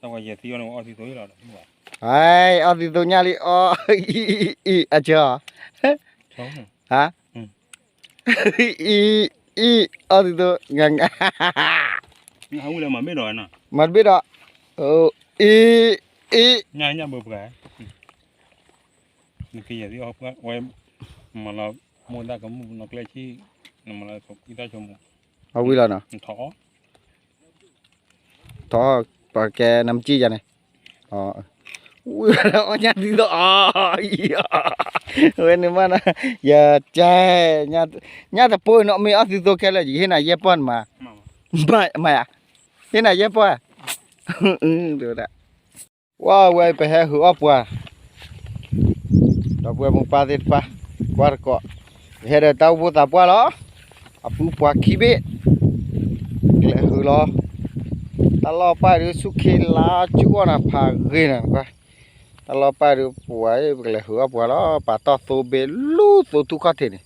တၢ်ဝဲယဲၢ်သံအီၤန့ၣ် အီၣ်သံသိညါလီၤ. ဟဲ အီၣ်သံသိညါလံ အီၣ် အံၤ အံၤ အံၤ အစၢၤအီၤ ဟဲ အံၤ အံၤ အံၤ အီၣ်သံသိ ငါ ငါ မၤတဘ့ၣ်ဒီး အံၤ အံၤ ညါညါဘၣ်ပှၤ နကယဲၢ်သံအီၤပှၤဝဲ မၤလီၤ မိၢ်တၢ်ကမူၣ်နီၢ်ကျဲဆံ နမၤလီၤအံသၣ်ဆိမိၣ် အဝံၤလီၤနီၤ ထီၣ် ပကဲနမ့ၢ်ကံယၤန့ၣ် ဝံၤလီၤအီၣ်ညါသံသိ အီၤ ဝဲန့ၣ်မးနီၤ ယကဲ ညါတပိနီၤ မ့ၢ်အီၣ်သံသိခဲလၢာ် ယဟ့ၣ်နၤယဲၢ်ပီၢ်န့ၣ်မး မး မးယၤ ဟ့ၣ်နၤယဲၢ်ပီၢ် ဝဲပဟဲဟုးအီၣ်ပှၤ ဒီပုၢ်ဝဲၢ်မိၢ်ပၢ်သ့ၣ်တဖၣ် ကွၢ်တကိး ပဟဲဒီးတၢ်အိၣ်ဖှိၣ်သးပှၢ်လီၤ အပုၢ်ပှၤခံဘ့ၣ် ကလဲၤဟုးလီၤ တၢ်လီၢ်ပၢ်ဒုးဆူၣ်ခ့လါဆူၣ်အီၣ်နၤဖးဂ့ၤနၤ တၢ်လီၢ်ပၢ်ဒုးပှၤ ပကလဲၤဟုးအီၣ်ပှၤလီၤ ပာ်တီၢ်သိဘ့ၣ်လူသိထူၣ်ခီၣ်ထံးန့ၣ်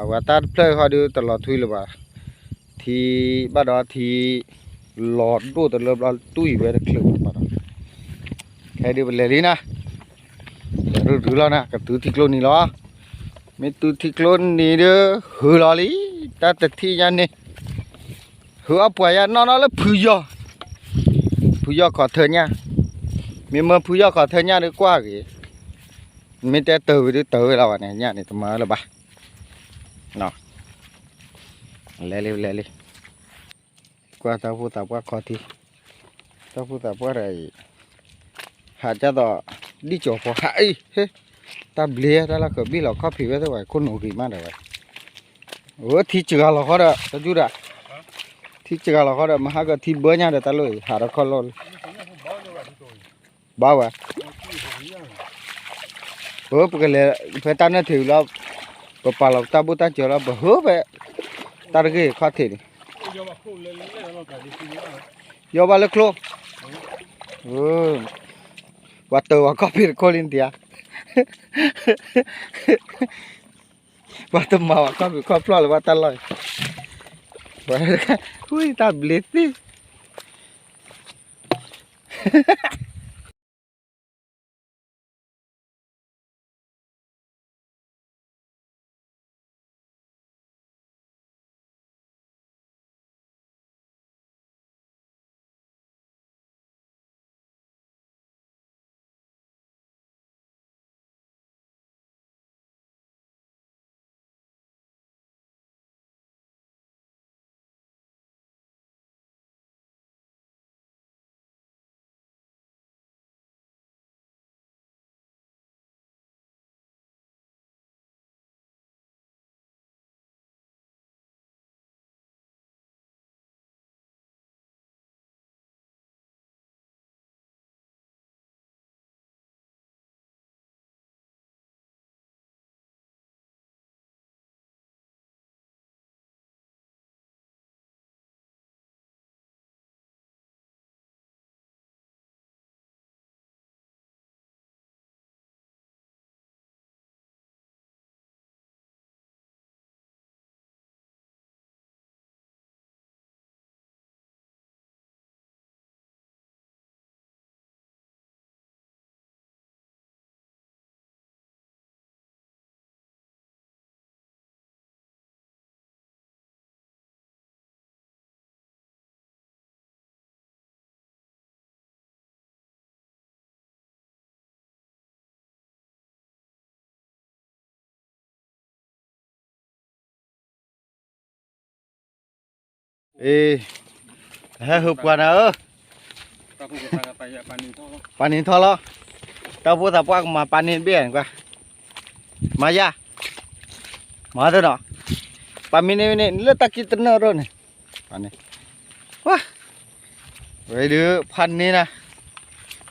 ဝဲတၢ်တဖျၢၣ်ဃီဒုးတလီၤထွံလၢၤဘၣ် ထံ ဘၣ်ဒီးထံ လီၤဒိၣ်တလၢဘျီတူၢ်အံၤဝဲတချုးဘၣ်ဒီး ခဲဒုးပလဲၤလံနၤ လဲၤရုၢ်ရုၢ်လီၤနၤ ကတုၤထံကျိနံၤလီၤ မ့ၢ်တုၤထံကျိနံၤဒုး ဟုးလီၤလံ တၢ်တထံၣ်ညါန့ၣ် ဟုးအီၣ်ပှၤယါနီၢ်နီၢ်လၢဖုယီၢ် ဖုယီၢ်ခီၣ်ထၢညၣ် မ့ၢ်မၢဖုယီၢ်ခီၣ်ထၢညၣ်ဒုးကွၢ်ဂ့ၤ မ့ၢ်တဲတၢ်ဝံၤဒုးတၢ်ဝံၤလီၤဘၣ်န့ၣ် ညၣ်န့ၣ်တမၤလၢၤဘၣ် လဲၤလံ လဲၤလံ ကွၢ်တၢ်အိၣ်ဖှိၣ်သးပှၢ်ခီၣ်ထံး တၢ်အိၣ်ဖှိၣ်သးပှၢ်တဂၤအံၤ ဟးကၢ်သိး ဒ်ကၠီၤဖီဟးအံၤ ဟ့ တၢ်ဘျ့တၢ်လၢကဘ့ၣ်လီၤခီၣ်ဖံးဝဲသ့ၣ်ဝဲ ခိၣ်နူာ်ဂ့ၤမးဒီးဝဲ အၢ ထံစှၤလီၤဃီဒီး တၢ်ယူၢ်ဒီး ထံစှၤလီၤဃီဒီး မဟါကထံဘၢညါဒီးတၢ်လိၣ်အံၤ ဟးဒီးခီၣ်လိၣ်လံ ဘၣ်ဝဲ အၢ ပကလဲၤ ဖဲတၢ်နၢၣ်ထံးဝံၤလီၤ ပပာ်လီၤပတၢ်ဘူၣ်တၢ်စၢၤလီၤ ပဟုးဖဲ တၢ်တဂ့ၢ်ခီၣ်ထံးန့ၣ် ယီၤဘၣ်လၢချိ ပှၤတၢၤဝဲခီၣ်ဖံးတခိၣ်လံနတံၤဧါ ပှၤတမၤဝဲခီၣ်ဖံးခီၣ်ဖျီၣ်လၢၤဘၣ်တၢ်လီၢ်အံၤ ဝံတၢ်ဘျ့သ့ အ့ ဟဲဟုးပှၤနၤဧၢ, ပာ်န့ၢ်ထီၣ်လီၤ, တၢ်အိၣ်ဖှိၣ်သးပှၢ်ကမၤပာ်န့ၢ်တဘ့ၣ်ကွၢ်, မၤယၤ, မၤသ့နီၤ, ပာ်မ့ၢ်န့ၣ်မ့ၢ်န့ၣ် လၢတၢ်ကံတနၢၣ်ထီၣ်န့ၣ်, ပာ်န့ၢ်, ဝဲ, ဝဲဒုး ဖးန့ၢ်နၤ,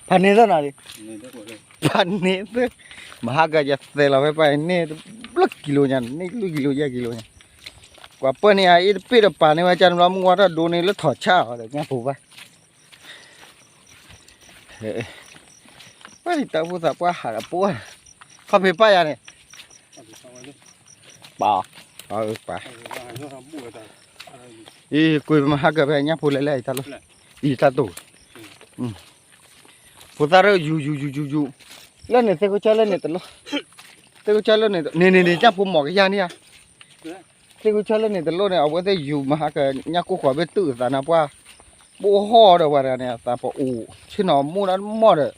ဖးန့ၢ်သ့နီၤ, ဖးန့ၢ်သ့, မဟါကယသဲးလီၤဖဲပာ်န့ၢ် ဘျုးကံလိညါ, န့ၢ်လွံၢ်ကံလိယဲၢ်ကံလိညါ, ကွၢ်ပၢၢ်န့ၢ်အအ့ၣ်တပ့ၢ်ဒီးပာ်န့ၢ်ဝဲကၢ်န့ၣ်ဘျီ မုၢ်ဝါထီၣ်ဒိန့ၢ်လၢထီၣ်ဆၣ်အီၤဒီးညၣ်ဖိဘၣ် ဝဲတၢ်အိၣ်ဖှိၣ်သးပှၢ်ဟးဒီးပှၢ်, ခီၣ်ဖံးပာ်ယၤန့ၣ်, ပာ်, ပာ်, အံၤကွံာ်မဟါကဖဲညၣ်ဖိလဲၤလဲၣ် အံၤတၢ်လိၣ်, အံၤတၢ်တိၢ်, ဖိသၣ်ရၢ ယူၤ ယူၤ ယူၤ ယူၤ ယူၤ, လၢန့ၣ် သ့ၣ်ခိၣ်ဆၢလၢန့ၣ်တလိၣ်, သ့ၣ်ခိၣ်ဆၢလၢန့ၣ် န့ၣ် န့ၣ် န့ၣ် ညၣ်ဖိမီၤကယၢ်န့ၣ်ဧါ, သ့ၣ်ခိၣ်ဆၢလၢန့ၣ်တလိၣ်န့ၣ် အဝဲသ့ၣ်ယူၤမၤဟါကညၣ်ကိၢ်ဃီၤဘ့ၣ်တုာ်သးနၤပှၢ်, ဘိၣ်ဟီၣ်ဒီးဝဲဒၣ်န့ၣ် အသးပအူး ဆ့ၣ်နီၤမိၢ်ဒၣ်မီၢ်ဒီး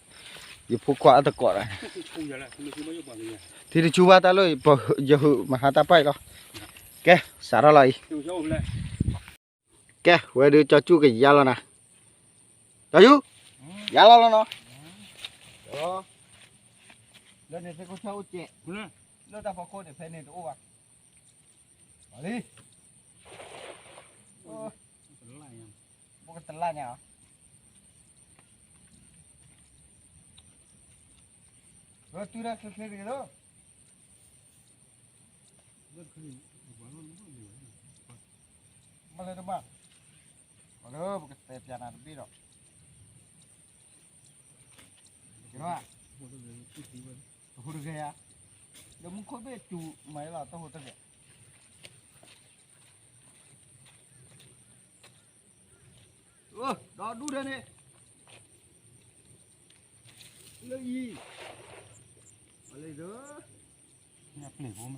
ယဖိခွါအတကိးဒီး ထံတဆူဘၣ်တၢ်လၢ ယဟုးမၤဟါတၢ်ပာ်အံၤလီၤ, ကဲ စးထီၣ်လီၤအံၤ ကဲ ဝဲဒုးကၠီကၠူၣ်ကယါလီၤနၤ, ကၠီကၠူၣ်, ယါလီၤလီၤနီၤ, လၢန့ၣ်သ့ၣ်ခိၣ်ဆၢအိၣ်ကဲး, လၢတၢ်ဖီခိၣ်န့ၣ် ဖဲန့ၣ်တအိၣ်ဘၣ်, လံ, ပကတလၢ်ညါ, တုၤဒၣ်ချ့ချ့တဂ့ၤလီၤ မ့ၢ်လၢတဘၣ်, အလၢပကတဲပျးနၤတဘ့ၣ်ဒီး, တဟူးတဂဲၤဧါ, ဒီးမူခိၣ်ဘ့ၣ်စူၤမၤအလီၤ တဟူးတဂဲၤ, ဒီဒူၣ်ဒီးန့ၣ်, လၢအံၤ, လၢ, ညၣ်ပျံၤဖိမ့ၢ်,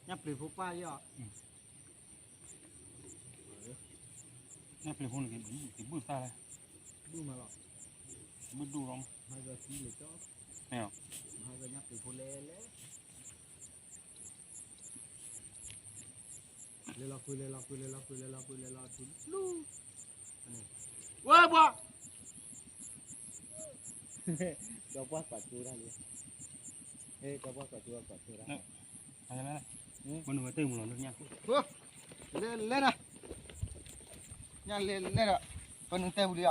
ညၣ်ပျံၤဖိပၢ်ယီၤ, ညၣ်ပျံၤဖိန့ၣ် ကဘုၣ်သၣ်လဲၣ်, ဘုၣ်မးလီၤ, ဘုၣ်ဒိၣ်လီၤ, မ့ၢ်, ညၣ်ပျံၤဖိလဲၣ်လဲၣ် လဲၤလီၤကွံာ် လဲၤလီၤကွံာ် လဲၤလီၤကွံာ် လဲၤလီၤကွံာ် လဲၤလီၤတုၤလၢ, ဝဲပှၤ, ဒီးပှၤကွၢ်ကၠိတၢ်လံ, ဒီးပှၤကွၢ်ကၠိ ကွၢ်ကၠိတၢ်, လဲၤလဲၤဒီး, ညၣ်လဲၤလဲၤဒီး, ပနုၤတဲပူၤလံ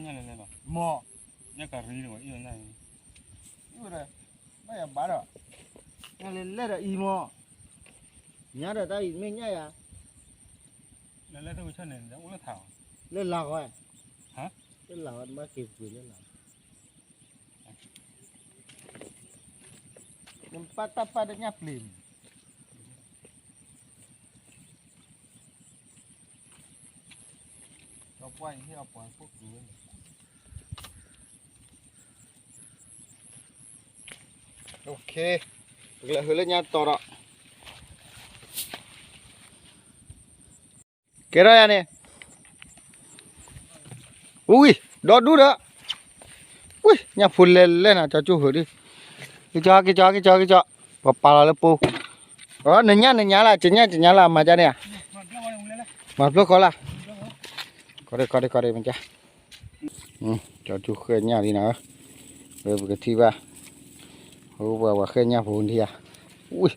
အီၤ, မ့ၢ်, ညၣ်ကရံ, ဘၣ်ယဘၣ်ဒီး, ညၣ်လဲၤလဲၤဒီးအံၤမ့ၢ်, ညၣ်ဒီးတၢ်အံၤမ့ၢ်ညၣ်ယၤ, လၢလၢလၢလၢ, လၢလၢ, နပာ်တၢ်ပာ်ဒီးညၣ်ပျံၤန့ၣ်, ဒီးပှၤအံၤဟ့ၣ်အီၤပှၤဖိကလုာ်ဝဲန့ၣ်, ပကလဲၤဟုးလၢညါတီဒီး, ကဲထီၣ်ယၤန့ၣ်, ဝံၤ, ဒီဒူၣ်ဒီး, ဝံၤ ညၣ်ဖိလဲၤလဲၤနၤ ကၠီကၠိၣ်ဟုးဒု, က့ၤကၠီ က့ၤကၠီ က့ၤကၠီ က့ၤကၠီ, ပပာ်လီၤလၢပိ, နညၣ်နညၣ်လၢ ကညၣ်ကညၣ်လၢအမၤကၠၢန့ၣ်ဧါ, မၤဖျိဃီလၢ, ခီဒ့ခီဒ့ခီဒ့မၤကၠၢ, ကၠီကၠိၣ်ဃဲညၣ်လံနၤဧၢ, ပကထံၣ်ဘၣ်, ပှၤပှၤဃဲညၣ်ဖိဒံဧါ, ဝံၤ,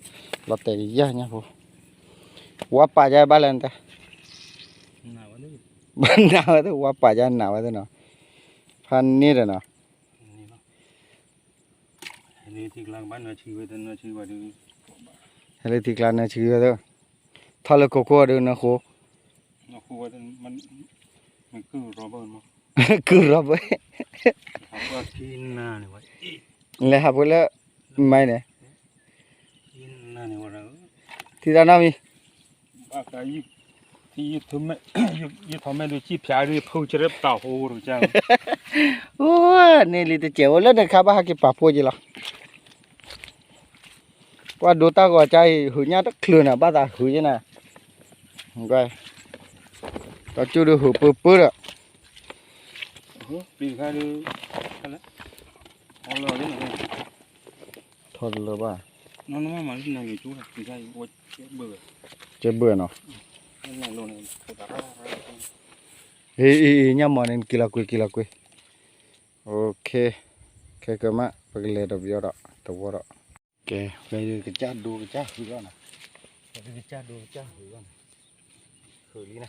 လီၤတဲာ်ကယၢ်ညၣ်ဖိ, ဝါပာ်ကၠၢဘၣ်လဲၣ်နတဲ, ဘၣ်နၤဝဲသ့ၣ် ဝါပာ်ကၠၢနၤဝဲသ့ၣ်နီၤ, ဖးန့ၣ်ဒီးနီၤ ဟဲလၢထံကျါနၢဆံဝဲသၢ, ထီၣ်လၢခိခိၣ်ဒီးနၢဃိ, ကုၢ်ရီဘၢၣ်, လဲၤဟးဖိလၢ, မၤန့ၣ်, ထံတၢ်နီတမံၤ ယထီၣ်မဲာ်ဒုး ကံၣ်ဖၠးဒုး ဖုကရၢပတၢ်ဟူတကၢ်, အိၣ်န့ၣ်လံတစဲးဝဲလၢနခါဘၣ်ဟဲက့ၤပာ်ဖှိၣ်က့ၤလီၤ, ပှၤဒိတၢ်ဂီၤကါအံၤ ဟုးညၣ်တချုးနၤ ဘၣ်သးဟုးယဲနၤ, တၢ်ကၠိဒုးဟုးပၢပၢဒီး, ထီၣ်တလၢဘၣ်, ကဲဘၢၣ်နီၤ, အံၤ အံၤ ညၣ်မီၤန့ၣ် က့ၤလီၤကွံာ် က့ၤလီၤကွံာ်, ခဲကမၣ် ပကလဲၤဒီးပယီၤဒီး တဝီဒီး, ကဲ ဖဲဒုးကစၢ်ဒိကစၢ်ဟုးလီၤနၤ, ဖဲဒုးကစၢ်ဒိကစၢ်ဟုးလီၤနၤ, ဟုးလံနၤ.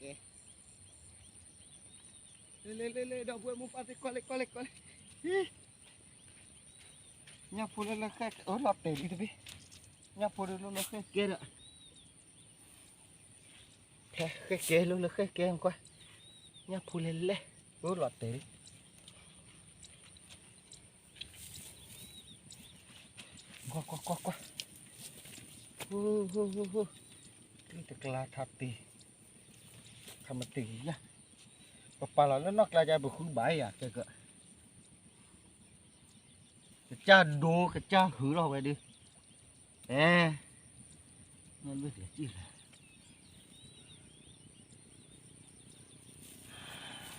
ကဲ, လ့လ့လ့လ့ ဒီပုၢ်ဝဲၢ်မိၢ်ပၢ်သ့ၣ် ကွၢ်လ့ကွၢ်လ့ကွၢ်လ့, ညၣ်ဖိလၢလၢဃဲၣ် အၢ လီၤတဲာ်လံတဘ့ၣ်, ညၣ်ဖိလၢလၢဃဲၣ်ကဲဒီး ဃဲၣ်ကဲလၢလၢဃဲၣ်ကဲကွၢ်, ညၣ်ဖိလဲၤလဲၣ်, အၢ လီၤတဲာ်လံ, ကွၢ်ကွၢ်ကွၢ်ကွၢ်, ဟူဟူဟူဟူ, ကံၣ်တကျါထါတ့ၢ်, ခါမတ့ၢ်ယါ, ပပာ်လီၤလၢနီၢ်ကျါကပဃုဘၣ်ယၤကဲက ကစၢ်ဒိကစၢ်ဟုးလီၤဝဲဒုး, အဲ, မ့ၢ်ဘ့ၣ်တကံၢ်လဲၣ်,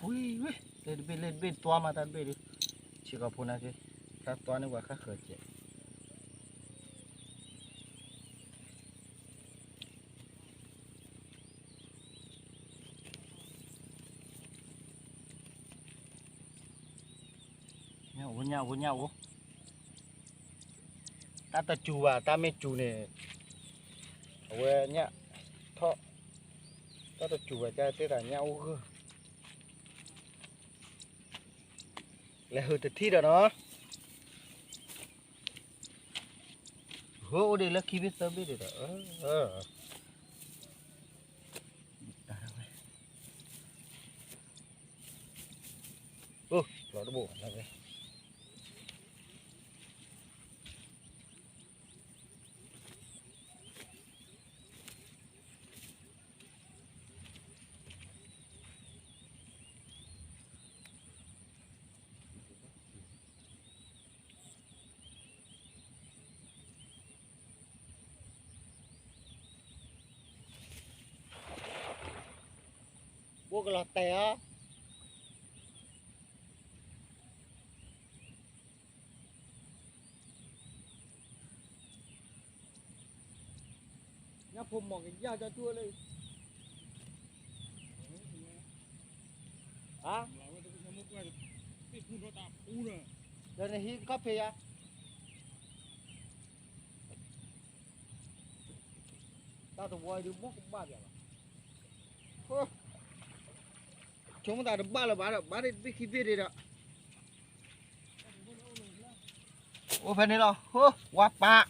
ဝံၤဝံၤ လ့တဘ့ၣ်လ့တဘ့ၣ် တွါမးတၢ်တဘ့ၣ်ဒုး, ဆ့ကီးဖိနာ်က့, တၢ်တွါန့ၢ်ပှၤဃၣ်ဃၢၤကဲး ညၣ်အိၣ် ညၣ်အိၣ် ညၣ်အိၣ်, တၢ်တစူၤဘၣ် တၢ်မ့ၢ်စူၤန့ၣ်, အဝဲညၣ်ထီၣ်, တၢ်တစူၤဘၣ် ကသ့ၣ်သးညၣ်အိၣ်ဂၢၢ်, လဲၤဟုးတထံၣ်ဒီးနီၤ, ဟိအိၣ်ဒံးလၢခံဘ့ၣ်သၢဘ့ၣ်ဒံးဒီး, အိၣ်လီၤတဘိၣ်ဘၣ်လၢဝဲ ဘိၣ်ကလီၤတဲာ်ဧါ. ညၣ်ဖိမီၤကယၢ်ကၠီတူၢ်လၢ, ဟါ, ဒီးနဟံးခီၣ်ဖံးယါ, တၢ်တဝီဒုးဘိၣ်ကဘၣ်ပၠးလီၤ, ဆိကမိၣ်သးတဘၣ်လၢၤဘၣ်ဒီး ဘၣ်ဒ့ၣ်တဘ့ၣ်ခံဘ့ၣ်ဒ့ၣ်ဒီး, အိၣ်ဖဲန့ၣ်လီၤ, ဟိ ဝါပာ်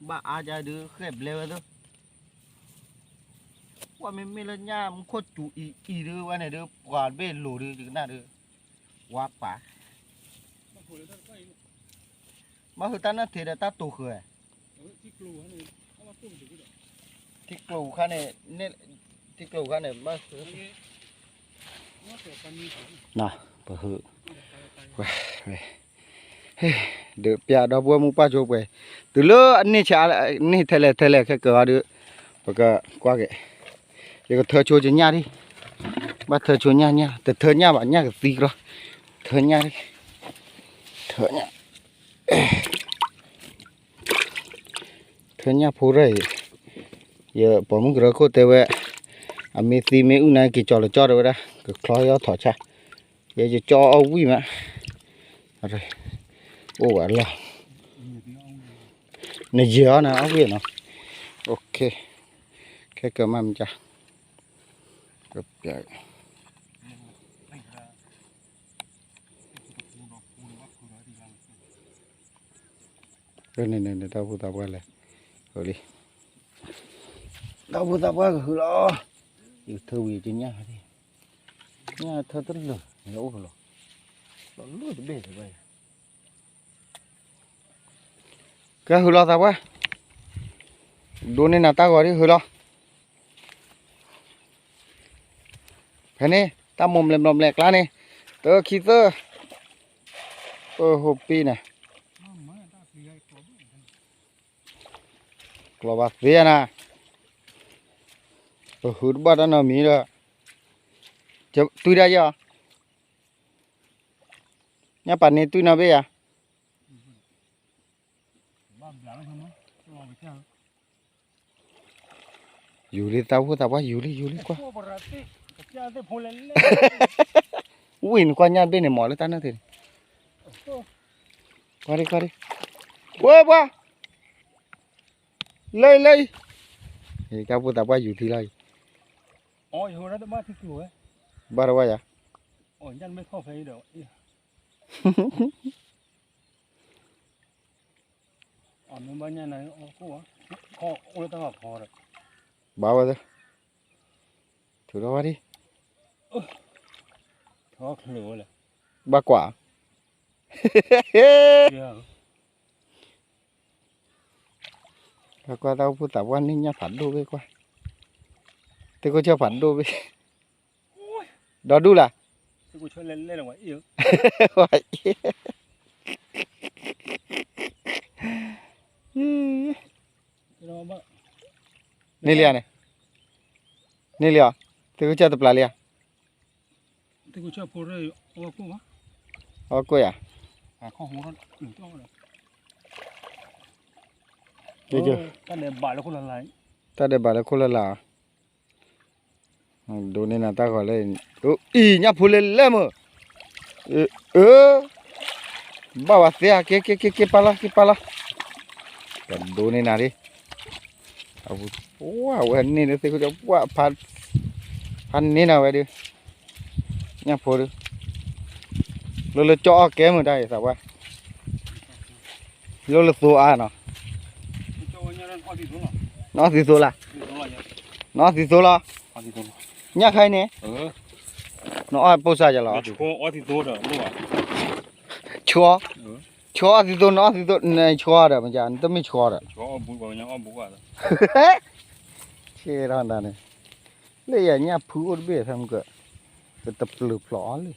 ဘၣ်အါကဒုးဃဲၣ်ဘျဲဝဲသိး, ကွၢ်မ့မ့ၢ်လၢညၣ်မူခိၣ်စူၤအံၤအံၤဒုးဝဲန့ၣ်ဒုး ပှၤတဘ့ၣ်လိၤဒုး ယကနၣ်ဒုး, ဝါပာ်, ဘၣ်ဃုာ်တၢ်နၢ်ထံးဒီးတၢ်တိာ်ဃုာ်, ထံကျိခါန့ၣ်, ထံကျိခါန့ၣ်, ဘၣ်ဃုာ် ပဟု, ဒုးပျးဒီပုၢ်ဝဲၢ်မိၢ်ပၢ်ဆိပှဲၤ, တုၤလၢအန့ၢ်ဆါ, န့ၢ်ထဲလဲၣ်ထဲလဲၣ်ခဲကၢၤအီၤဒုး, ပကကွၢ်က့ၤ, ယကထၢဆိကညၣ်ဒံး, ဘၣ်ထၢဆိညၣ်ညၣ် တထၢညၣ်ဘၣ် ညၣ်ကသံကလီ, ထၢညၣ်ဒံး, ထၢညၣ် ထၢညၣ်ဖိရၢၢ်အံၤ, ယပိာ်မုၣ်ကရၢခိၣ်တဲဝဲ, အမ့ၢ်သံမ့ၢ်အုၣ်န့ၣ် က့ၤကၠီၤလၢကၠီတဲဝဲဒၣ်, ကချီယီၣ်ထီၣ်ဆၣ်, ယဲယကၠီအီၣ်ဝံၣ်မး, အိၣ်ဝဲလီၤ, နယဲၢ်အီၤန့ၣ် အီၣ်ဝံၣ်နီၤ, ခဲကၢၤမးမ့ၢ်ကၢ်, ကပျဲ န့ၣ်န့ၣ်န့ၣ် တၢ်ဖိသးပှၢ်လဲၣ်, လံ, တၢ်ဖိသးပှၢ်ကဟုလီၤ, ယကထၢဝံၤကညၣ်, ညၣ်ထၢတလၢာ်န့ၣ်အိၣ်လီၤ, လီၤလၢတဘ့ၣ်တဘၣ်, ကဲဟုလီၤသးပှၢ်, ဒိးန့ၢ်နၤတၢ်ဂီၤဒ်ဟုလီၤ. ဖဲန့ၣ် တၢ်မိၢ်ဘျဲၣ်ဘျီဘျဲၣ်ကျါန့ၣ်, တၢခံသၢ, ပဟိၣ်ပံၤန့ၣ်, ကျီၢ်ဘၣ်သ့ဧါနၤ, ပဟုတဘၣ်တၢ်နီတမံၤဒီး, တွံၢ်ဒၣ်ယဲၢ်, ညၣ်ပာ်န့ၢ်တွံၢ်နီၣ်ဘ့ၣ်ယၤ ယူၤလံ သးဝိသးပှၢ် ယူၤလံ ယူၤလံ ကွၢ်, ဝံၣ်နကွၢ်ညၣ်တဘ့ၣ်န့ၣ် မၤလၢတၢ်နၢ်ထံးန့ၣ်, ကွၢ်ဒံး ကွၢ်ဒံး, ဝဲပှၢ်, လၢလၢ, တၢ်ဖိသၣ်ပှၢ်ယူၤထံလီၤအံၤ, ဘၣ်တဝါယၤ, ဘၣ်ဝဲ, ထုးထီၣ်ဝဲဒၣ်, ဘၣ်ကွၢ်, ကွၢ်တၢ်အိၣ်ဖှိၣ်သးပှၢ်န့ၣ်ညၣ်ဖးဒိၣ်ဘ့ၣ်ကွၢ်, သ့ၣ်ခိၣ်ဆၢၣ်ဖးဒိၣ်ဘ့ၣ်, ဒီဒူၣ်လၢ်, န့ၢ်လံဧါန့ၣ်, န့ၢ်လံဧါ, သ့ၣ်ခိၣ်ဆၢၣ်တပျၢ်လံဧါ, အီၣ်ကိၣ်ယၤ, တၢ်ဒဲးဘၣ်လၢခိၣ်လၢ်လၢ်, ဒိးန့ၢ်နၤတၢ်ဂီၤလၢ, အံၤ ညၣ်ဖိလဲၣ်လဲၣ်မၢ်, အၢ, ဘၣ်ဝဲသ့ဧါ, က့ၤ က့ၤ က့ၤ က့ၤပာ်လီၤ က့ၤပာ်လီၤ, ပဒိးန့ၢ်နၤဒ်, အဝဲန့ၢ်န့ၣ်သ့ၣ်ခိၣ်, ဖးန့ၢ်နၤဝဲဒုး, ညၣ်ဖိဒုး, လၢလၢကၠီအီၣ်ကဲမုၢ်တၢ်အံၤသးဝဲ, လၢလၢသိအါနီၤ, နအီၣ်သံသိလၢ, နအီၣ်သံသိလီၤ, ညၣ်ခါအံၤန့ၣ်, နအီၣ်ပိၢ်စၢ်ယလီၤ, ဆိ, ဆိအီၣ်သံသိ နအီၣ်သံသိ နဆိဒီး မ့ၢ်နတမ့ၢ်ဆိဒီး, ဆ့ထီၣ်ဒၣ်န့ၣ်, လၢယၤညၣ်ဖုအိၣ်တဘ့ၣ်ဖဲမုၢ်ကၢ, ပတပျုာ်ဖျိးအီၤလံ,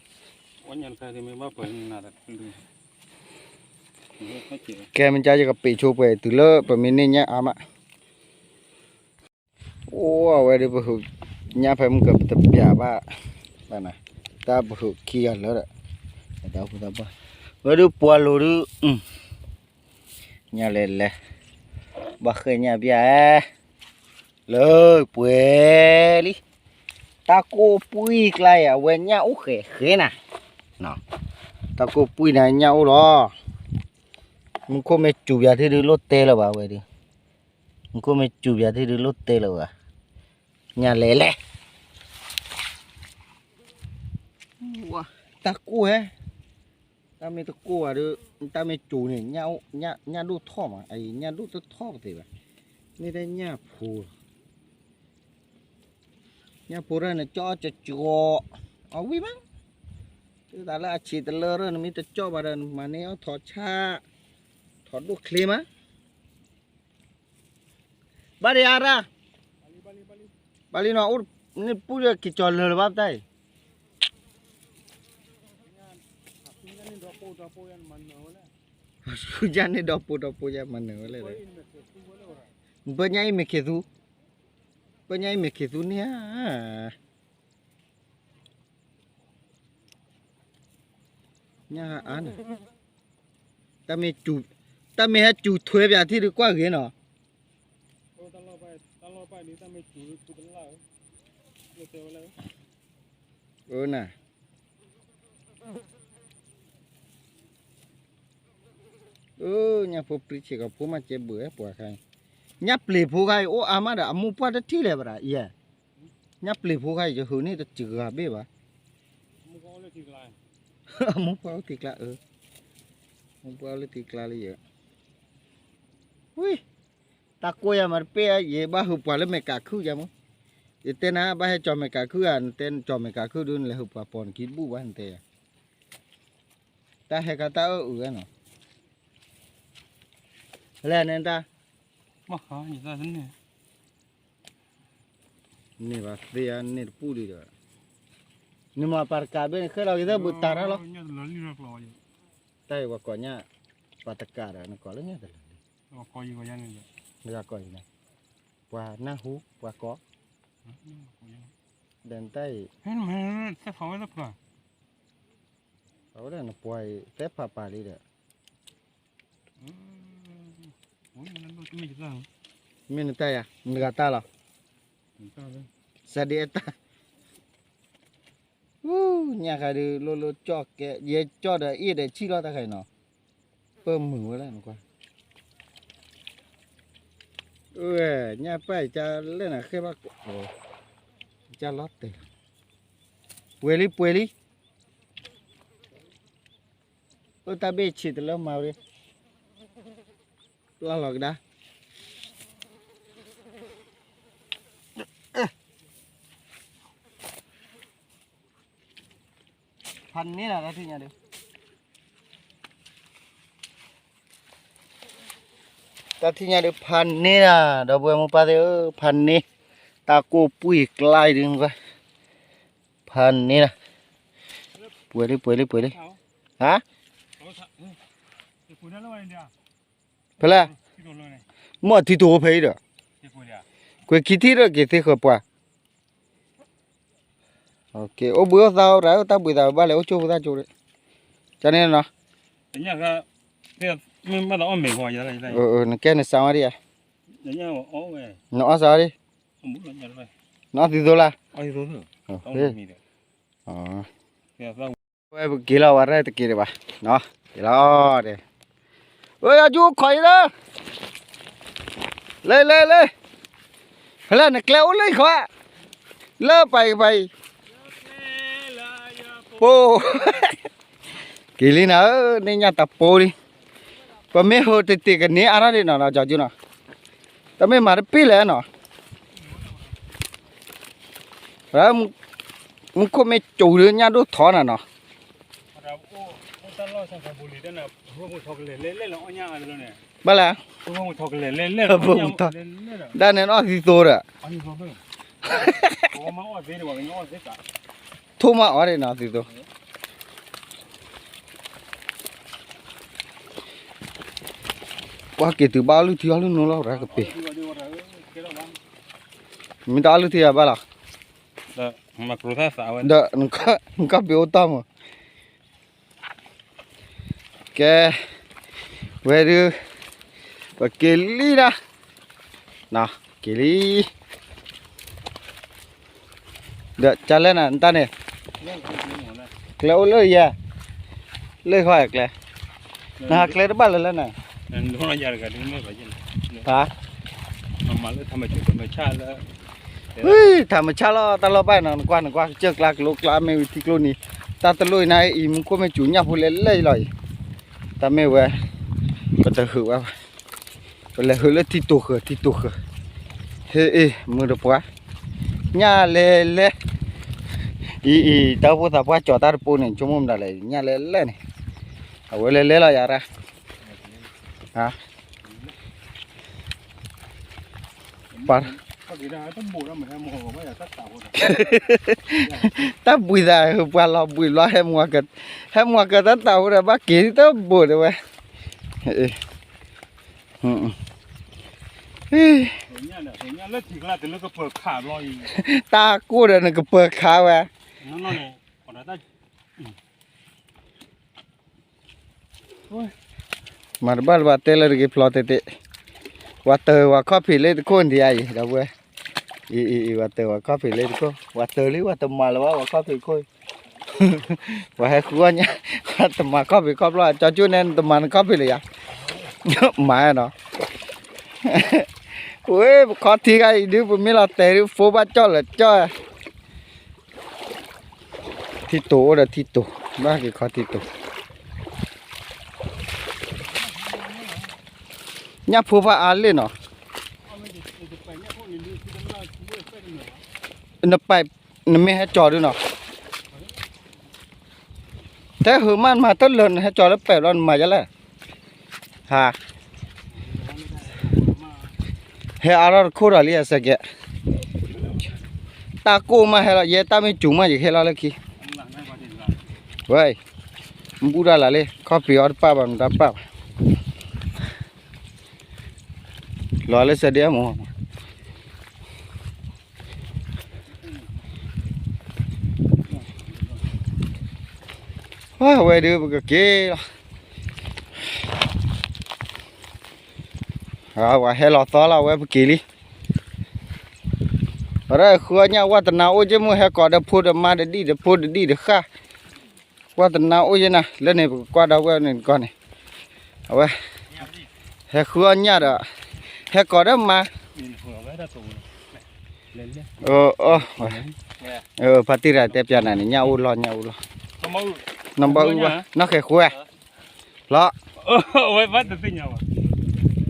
ကဲမ့ၢ်ကၢယကပ့းဆိပှဲၤ တုၤလၢပမ့ၢ်န့ၢ်ညၣ်အါမး အိၣ်ဝဲဒုးပဟုး, ညၣ်ဖဲမုၢ်ကၢပတပျၢ်ဘၣ်, ဘၣ်နၤ, တၢ်ပဟုးခံဂၤလၢာ်ဒီး, ဝဲဒုးပှၤလိၤဒုး, ညၣ်လဲၤလဲၤ, ဘၣ်ဃ့ညၣ်ဘၣ်, လၢပှဲၤလံ, တၢ်ကိၢ်ပှံၢ်ကျါအံၤ အဝဲညၣ်အိၣ်ဃဲးဃဲးနၤ, တၢ်ကိၢ်ပှံၢ်နၤညၣ်အိၣ်လီၤ, မူခိၣ်မ့ၢ်စူၤပၠးထံၣ်ဒုးလိၣ်တဲလၢၤဘၣ်ဝဲဒုး မူခိၣ်မ့ၢ်စူၤပၠးထံၣ်ဒုးလိၣ်တဲလၢၤဘၣ်, ညၣ်လဲၤလဲၤ, တၢ်ကိၢ်ဟဲ, တၢ်မ့ၢ်တကိၢ်ဘၣ်ဒီး, တၢ်မ့ၢ်စူၤန့ၣ်, ညၣ်ဒိၣ်ထီၣ်မး, အအံၤညၣ်ဒိၣ်တထီၣ်ပသ့ဘၣ်, မ့ၢ်တဲညၣ်ဖိလီၤ, ညၣ်ဖိတၢ်န့ၣ်ကၠီအီၣ်ကၠီ, အီၣ်ဝံၣ်မး, တုၤသးလၢအဆံးတလၢရၢၢ် နမ့ၢ်တကၠီဘၣ်ဒီး နမၤန့ၢ်အီၣ်ထီၣ်ဆၣ်, ထီၣ်ဒိၣ်ချ့မး ဘၣ်ဒံးအါရၣ်, ဘၣ်လံနီၤ, အိၣ်န့ၣ်ပူၣ်ဒီးက့ၤကၠီလၢာ်လၢၤဘၣ်ပတၢ်အံၤ, ဃုယၤန့ၣ်ဒီးပိဒီးပိယၤမၤနၢၤဝဲလဲၣ်, ပညၣ်အံၤမ့ၢ်ခ့သူ, ပညၣ်အံၤမ့ၢ်ခ့သူန့ၣ်ဧါ ညၣ်အါန့ၣ်, တၢ်မ့ၢ်ဟဲစူၤထွဲပၠးထံၣ်ဒုးကွၢ်ဂ့ၤနီၤ, အၢနၤ, အၢ ညၣ်ဖိပြံဆံးကီးဖိမးကဲဘၣ်ပှၤခါအံၤ, ညၣ်ပျ့ၤဖိခါအံၤ အိၣ်အါမးဒီး အမိၢ်ပှၢ်တထံၣ်လဲၣ်ဘၣ်ဒၣ်အံၤ, ညၣ်ပျ့ၤဖိခါအံၤ ယဟုးန့ၢ်တစှၤဘ့ၣ်ဘၣ်, အမိၢ်ပှၢ်အိၣ်ထံကျါ, အမိၢ်ပှၢ်အိၣ်လၢထံကျါလံယဲ, ဝံၤ, တၢ်ကိၢ်ယၤမးတပ့ၢ်ဧါ, ယဘၣ်ဟုးပှၤလၢမဲာ်ကးခုၣ်ယၤမး, ယတဲနၤ ဘၣ်ဟဲကၠီၤမဲာ်ကးခုၣ်ဧါ, နတဲကၠီၤမဲာ်ကးခုၣ်ဒုး နလဲၤဟုးပှၤပိာ်နခံတဘူၣ်ဘၣ် နတဲယၤ တၢ်ဟဲခါတၢ်အၢၣ်အုးနီၤ, လဲၣ်န့ၣ်တၢ်, န့ၢ်ဘၣ်သ့ဧါ, န့ၢ်တပူၣ်လံဒီး, န့ၣ်မ့ၢ်ပှၤတကးဘ့ၣ်န့ၣ် ဃဲလီၤက့ၤသၢဘူးတၤထီၣ်လီၤ, တၢ်အံၤပှၤကိးညၣ်, ပှၤတကးဒီး နကိးလၢညၣ်တလၢာ်လံ, နဂၤကိးအံၤန့ၣ်, ပှၤနၢ်ဟူ ပှၤကိး, ဒီးနတၢ်အံၤ အဝဲဒၣ်နပှၤအံၤ သဲဖးပာ်လံဒီး, မ့ၢ်နတၢ်ယၤ နဂၤတၢ်လီၤ, စးဒ့အတၢ်, ညၣ်ခါဒုး လိၣ်လိၣ်ကၠီၣ်ကဲ ယဲကၠီၣ်ဒီးအ့ၣ်ဒီးဆံၣ်လီၤတၢ်ခါအံၤနီၤ, ပၢၢ်မုာ်ဝဲလၢနကွၢ်, ဝဲ, ညၣ်ပၢ်အံၤ ကလဲၣ်နၤ ဃဲဘၣ်ကိး, ကလီၤတဲာ်, ပှဲၤလံ ပှဲၤလံ, အိၣ်တၢ်ဘ့ၣ်ဆံးတလၢမၤဝဲ, ပျၢ်လီၤကဒါ. ဖးန့ၢ်လီၤ တၢ်ထံၣ်ညါဒီး, တၢ်ထံၣ်ညါဒီးဖးန့ၢ်လီၤ ဒီပုၢ်ဝဲၢ်မိၢ်ပၢ်သ့ၣ်ဧၢ, ဖးန့ၢ်, တၢ်ကိၢ်ပှံၢ်ကျါအံၤဒုး, ဖးန့ၢ်လီၤ, ပှဲၤလံ ပှဲၤလံ ပှဲၤလံ, ဟါ, ဖဲလဲၣ်, မ့ၢ်ထံတိၤဖဲအံၤဒီး, ကွဲးခံထံၣ်ဒီးက့ၤသ့ဃၢၤပှၤ အိၣ်ဘှံးအိၣ်သါအိၣ်ရၤ တၢ်ဘှံးသးဘၣ်လဲၣ် အိၣ်ကၠိဖိသၣ်ကၠိ, ကန့ၣ်နီၤ, နကဲနစးဝါဒံးဧါ, နအီၣ်စးဝါဒံး, နအီၣ်သံသိလၢ်, ဝဲပက့ၤလီၤဝဲရဲၣ်တက့ၤဒံးဘၣ်, က့ၤလီၤဒံး, ဝဲယၤကၠူခီအံၤလၢ လၢ လၢ လၢ, ဖဲလဲၣ်နကျဲအိၣ်လၢယခီ, လၢပှၤပှၤအံၤ, ပိ, က့ၤလံနၤဧၢ, န့ၢ်ညၣ်တၢ်ပိလံ, ပမ့ၢ်ဟိတတ့ၢ်ကန့ၢ်အါထီၣ်ဒံးနီၤ ဒီးကၠီကၠူနီၤ, တမ့ၢ်မၤတပ့ၢ်လဲၣ်နီၤ, မူခိၣ်မ့ၢ်စူၤဒီးညၣ်ဒိၣ်ထီနၤနီၤ ဘၣ်လဲၣ်, ဒၣ်နဲနအီၣ်သံသိဒီး, ထိၣ်မးအီၤဒံးနီၤသံသိ, ပှၤက့ၤတုၤဘၣ်အီၣ်လုၢ်ထံအီၣ်လုၢ်နိလီၤ ရၤကပ့ၤ, မ့ၢ်တအီၣ်လုၢ်ထံအဘၣ်လီၤ, ဒီးနကီၢ်ပ့ၤအိၣ်တီၢ်မး ကဲ, ဝဲဒုး, ပက့ၤလံဒၣ်, က့ၤလံ, ဒီးကလဲၣ်နၤ နတၢ်န့ၣ်, ကျဲအိၣ်လၢယဲ, လၢဃီကျဲ, နဟးကျဲတဘၣ်လၢၤလၢနၤ, ဟါ ထးမဆါလီၤ တၢ်လီၢ်ဘၣ်နီၤ နကွၢ်နကွၢ် ကစၢၢ်ကျါကလိကျါ မ့ၢ်ဝံၤထံကျိနံၤ တၢ်တလိၣ်အံၤနၤအံၤ မူခိၣ်မ့ၢ်စူၤညၣ်ဖိလဲၤလဲၤအံၤလီၤအံၤ တၢ်မ့ၢ်ဝဲ ပတဟုးဝဲဘၣ် ပလဲၤဟုးလၢထံတိၤဃၢၤ ထံတိၤဃၢၤ ဟ့ၣ်အ့ၣ် မုၢ်တပှၢ် ညၣ်လဲၤလဲၤ အံၤအံၤ တၢ်အိၣ်ဖှိၣ်သးပှၢ်ကၠီၤတၢ်တပိၢ်န့ၣ် ဆိကမိၣ်မတၤလဲၣ် ညၣ်လဲၤလဲၤန့ၣ် အဝဲလဲၤလဲၤလီၤယၤရၣ် ပှၤ တၢ်ဘှံးသး ပှၤလီၤဘှံးလီၤ ဟဲမၤက ဟဲမၤကတၢ်တၢ်အိၣ်ဒီး ဘၣ်က့ၤတဘိးတဲဝဲ တၢ်ကိၢ်ဒီး နကပၢၤခးဝဲ မၤတဘၣ်လၢၤဘၣ် တဲလၢတဂ့ၤဖျီတဲတဲ, ဝၤတၢၤဝၤခီၣ်ဖံးလၢတခိၣ်ဒံးအံၤ ဒီပုၢ်ဝဲၢ်, အံၤ အံၤ အံၤ ဝၤတၢၤဝၤခီၣ်ဖံးလၢတခိၣ်, ဝၤတၢၤလံ ဝၤတမၤလၢၤဘၣ် ဝၤခီၣ်ဖံးတခိၣ်, ပှၤဟဲဃုအီၣ်ညၣ် ဝၤတမၤခီၣ်ဖံးခီၣ်ဖျီၣ် ကၠီကၠူၣ်နဲ နတမၤနခီၣ်ဖံးလၢၤယၤ, မၤနီၤ, ဝဲ ပခီထံဂၤအံၤဒုး ပမ့ၢ်လီၤတဲာ်ဒုး ဖိဘၣ်ကၠီၣ်လၢာ်ကၠီၣ် ထံတိၤအိၣ်ဒီးထံတိၤ, ဘၣ်က့ၤခီထံတိၤ, ညၣ်ဖိဘၣ်အါလ့ၣ်နီၤ, နပာ်, နမ့ၢ်ဟဲကၠီၤဒုးနီၤ, တဲဟုးမး နမၤတလၢာ် နဟဲကၠီၤလၢပာ်ဘျီ နမၤယလဲၣ်, ဟါ ဟဲအါထီၣ်တခိၣ်ဒီးလံ အစဲးကဲး, တၢ်ကိၢ်မးဟဲလီၤ ယဲတၢ်မ့ၢ်စူၤမး ယကဟဲလီၤလၢခံ, ဝဲ, ဘူၣ်တၢ်လၢ်လံ ခီၣ်ဖံးအီၣ်တပၣ်ဘၣ် မတၤပၣ်ဘၣ်, လီၤလၢစဲးဒ့မူ ဝဲဒုး ပကက့ၤလီၤ, ဝဲဟဲလီၤသီလီၤ ဝဲပက့ၤလံ, ဝဲဒၣ်ဃုအီၣ်ညၣ် ဝဲတနၤအိၣ်က့မုၢ် ဟဲကိးဒီးဖိဒီးမါ တဒံၣ်ဒီးဖိတဒံၣ်ဒီးဃၣ် ကွၢ်တနါအိၣ်ယဲနၤ လၢန့ၣ် ပကကွၢ်ဒီပုၢ်ဝဲၢ်န့ၣ်တကီၢ်န့ၣ်, အဝဲ ဟဲဃုအီၣ်ညၣ်ဒီး ဟဲကိးဒီးမါ အ ဖါတံၢ်ရၤတဲပျးနၤန့ၣ် ညၣ်အိၣ်လီၢ် ညၣ်အိၣ်လီၢ်, နီၢ်ဘၣ်အုၣ်ဘၣ် နီၢ်ဃဲၤဃုဧါ, လီၤ,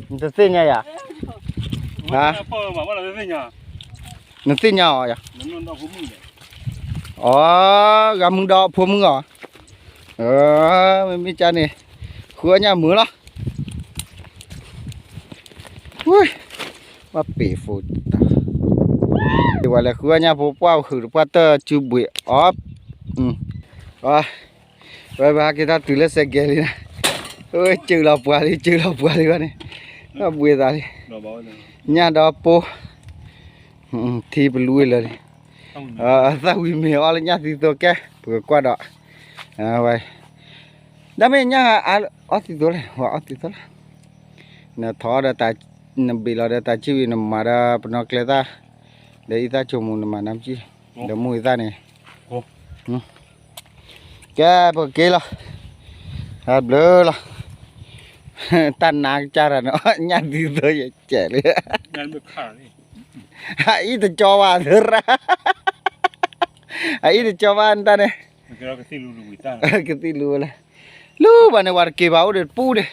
နတသ့ၣ်ညါယၤ, နသ့ၣ်ညါအီၤယၤ, အ ဂၤမုၢ်ဒီးဖိမုၣ်အီၤ, မ့မ့ၢ်ကန့ၣ် ဃုအီၣ်ညၣ်မုၢ်လီၤ. ဘၣ်ပ့ၤဖိတၢ်, ဝဲလဲၤဃုအီၣ်ညၣ်ဖိ ပှၢ်ဟုးတပှၢ်တၢၢ်စုဘှံးအီၣ်, ဝဲဘၣ်ဟဲက့ၤတၢ်တုၤလၢစဲးကဲလံနၤ, စၢၤလီၤပှၤလံ စၢၤလီၤပှၤလံဘၣ်န့ၣ်, ဘၣ်ဘှံးသးလံ, ညၣ်ဒီးပိၢ်, ထံပလူဝံၤလၢာ်လံ, သၣ်ဝံၤမ့ၢ်အီၣ်လၢညၣ်သံသိကဲ ပကကွၢ်ဒီး, ဝဲ, ဒၣ်မ့ၢ်ညၣ်အီၣ်သံသိလဲၣ် ဝဲအီၣ်သံသိလီၤ, နထီၣ်ဒီးတၢ်, နဘ့ၣ်လီၤဒီးတၢ်စံၣ်ဝံၤ နမၤဒီးပနီၣ်ကျဲသၣ်, ဒီးအံသၣ်ဆိကမိၣ် နမၤနါပစံၣ်, ဒီးမိၢ်အံသၣ်န့ၣ်, ကဲပက့ၤလီၤ, ဘျုးလီၤ, တၢ်နါကစၢ်ရၤန့ၣ် ညၣ်သံသိယကဲးလံ, အအံၣ်တကၠီဘၣ်သရၣ်, အအံၣ်တကၠီဘၣ်နတၢ်န့ၣ်, ကသံၣ်လူဝဲလဲၣ်, လူဘၣ်န့ၣ် ဝဲတက့ၤဘၣ်အိၣ်ဒီးတပူၤဒံး,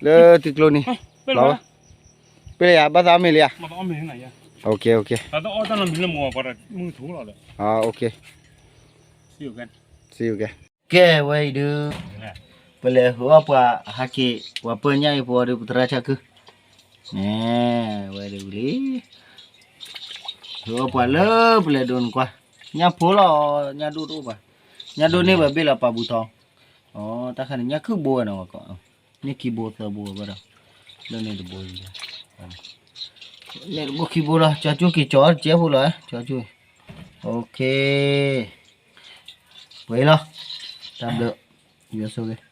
လၢထံကျိနံၤ, ပ့ၢ်လၢယၤ ဘၣ်သးအီၣ်မ့ၤလံဧါ, ကဲဝဲအံၤဒုး, ပလဲၤဃုအီၣ်ပှၤဟးက့ၤ ပှၤပၢညၣ်အံၤဖိဒီး ပသရၣ်ဆၣ်ခု, ဝဲဒၣ်ဝံၤလံ, ဃုအီၣ်ပှၤလၢပလဲၤဒိးနကွၢ်, ညၣ်ဖိလီၤ, ညၣ်ဒိၣ်တအိၣ်ဘၣ်, ညၣ်ဒိၣ်န့ၢ်ပှၤဘ့ၣ်လီၤပာ်ဘူးထီ, အတၢ်ခါန့ၣ် ညၣ်ခုၣ်ဘိဝဲနီၤ, ဝဲကီး, န့ၢ်ခံဘိသၢဘိဝဲဒီး, လၢန့ၣ်တဘိ, န့ၣ်တဘိခံဘိလီၤ, ကၠီကၠူၣ်က့ၤကၠီတကဲဖိလီၤ, ကၠီကၠူၣ်, ပှဲၤလီၤ, တၢ်ဘျုး, ယွၤဆိၣ်ဂ့ၤ